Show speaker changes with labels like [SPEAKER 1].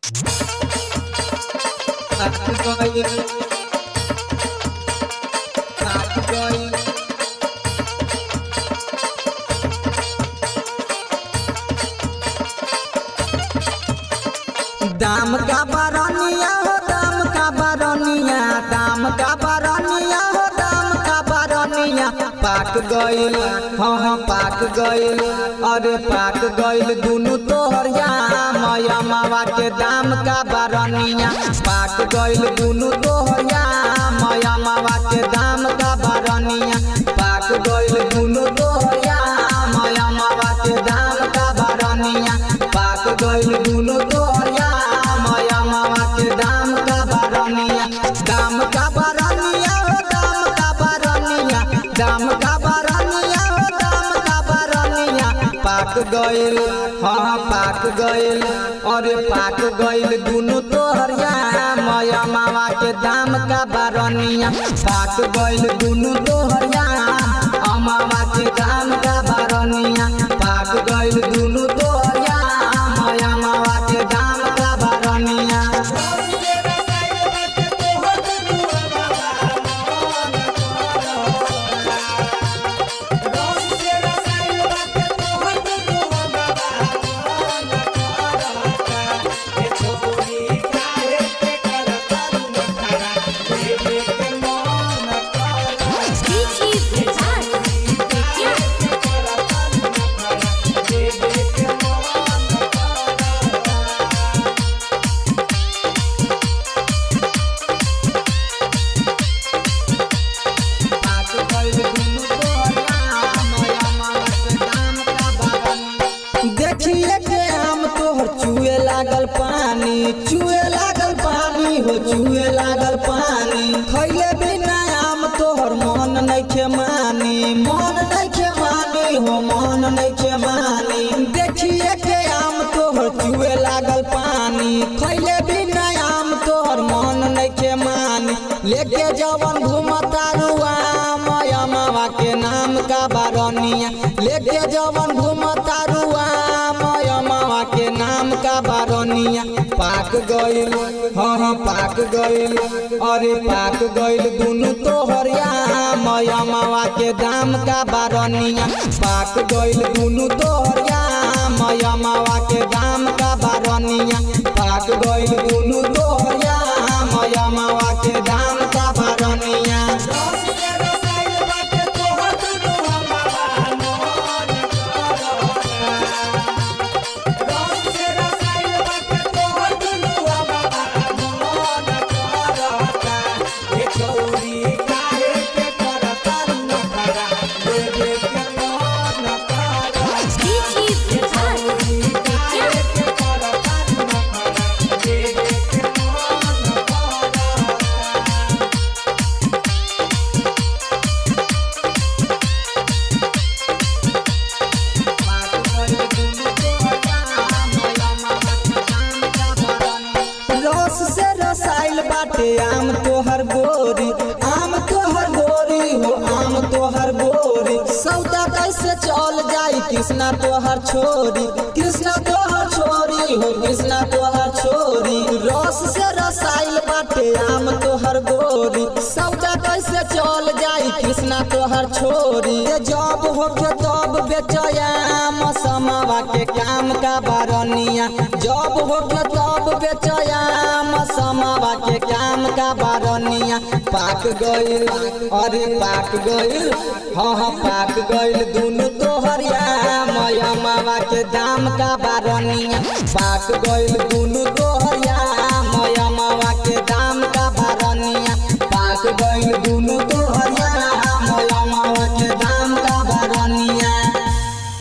[SPEAKER 1] पाक गइल, पाक गइल। दाम का बरनिया हो, दाम का बरनिया, दाम का बरनिया हो, दाम का बरनिया। पाक गइल, हाँ हाँ पाक गइल, अरे पाक गइल दुनु तोहर याम मावा के दाम का बरनिया। पाक गइल दुनु तोहर याम मावा के दाम का बरनिया। पाक गइल दुनु तोहर याम मावा के दाम का बरनिया। पाक गइल दुनु तोहर याम मावा के दाम का बरनिया। दाम का बरनिया हो, दाम का बरनिया, दाम का बरनिया हो, दाम का बरनिया। पाक गइल, हाँ पाक गइल, अरे पाक गइल दुनु तोहर याम मावा के दाम का बरनिया। पाक गइल दुनु तोहर याम मावा के दाम का बरनिया। पाक गइल दुनु तोहर याम मावा के दाम का बरनिया।
[SPEAKER 2] DJ Vikas Vidya.
[SPEAKER 1] पाक गइल दुनु तोहर याम मावा के दाम का बरनिया। देखिए के आम तोहर चुए लागल पानी, चुए लागल पानी हो, चुए लागल पानी। खैले बिना आम तोहर मन नइखे मानी, मन नइखे मानी हो, मन नइखे मानी। देखिए के आम तोहर चुए लागल पानी, खैले बिना आम तोहर मन नइखे मानी। लेके जवन घूमता रुआम मावा के नाम का बारनिया। लेके जवन घूमता रुआम मावा के नाम का बारनिया। पाक गइल, हाँ हाँ पाक गइल, अरे पाक गइल दुनु तोहर याम मावा के दाम का बारनिया। पाक गइल दुनु तोहर याम मावा के दाम का बारनिया। पाक गइल दुनु तोहर याम मावा के दाम का बारनिया।
[SPEAKER 2] DJ Vikas Vidya.
[SPEAKER 1] रस से रसाइल बाटे आम तोहर गोरी, आम तोहर गोरी हो, आम तोहर गोरी। सौदा कैसे चल जाई कृष्णा तोहर छोरी, कृष्णा तोहर छोरी हो, कृष्णा तोहर छोरी। रस से रसाइल बाटे आम तोहर गोरी, सौदा कैसे चल जाई कृष्णा तोहर छोरी। ये जब होके तब बेचयाम समावा के काम का बारनिया। जब होके तब बेचयाम समावा के काम का बारनिया। पाक गइल, अरे पाक गइल, हाँ हाँ पाक गइल दुनु तोहर याम मावा के दाम का बारनिया। पाक गइल दुनु तोहर